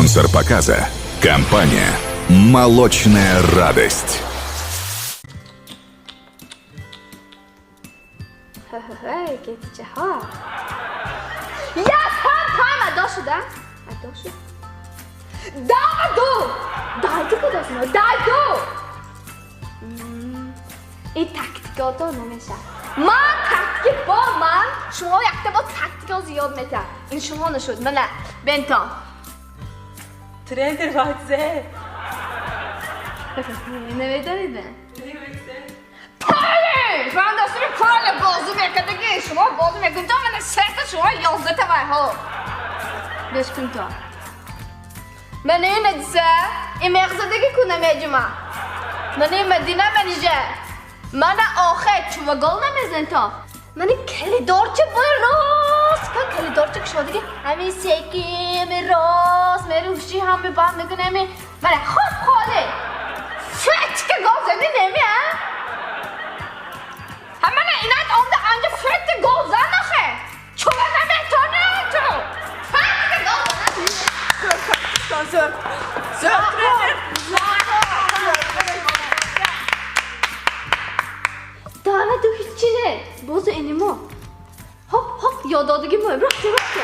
Спонсор показа – компания «Молочная радость». Хе-хе-хе, кетчаҳо. Якам тайм адо шуда? Адо шуд? Даду! Дайду кудосино? Дайду! Ин тактикото намешавад. Ман тактики бо ман шумо якта бо тактико зиёд метиҳам. Ин шумо нашуд. Мана, бентон. Тренер вакзе. Намедонид мен? Поле! Ман достури поле бозӣ мекардаги шумо бозӣ мекунед. То мана сета шумо 11 вай ҳо. Гӯш кун то. Мана ин адиса, ин меғзадаги ку намеҷума. Мана ин Мадина манижа. Мана охе чува гол намезан то. Мана калидорча бой рост ка калидорча кушодаги ҳами секи, ҳами рост, мери ҳуши ҳами банд мекуни ҳами мана хоп холе. Фетка гол зани неми а? Ҳамана инат омда анҷа фетка гол зан охе. Чува наметони ту. Фетка гол зан. Зор. Зор тренер. Дава ту ҳеҷ чи не. Бозу инимо. Хоп, хоп, ёдодиги мо. Рафти, рафти.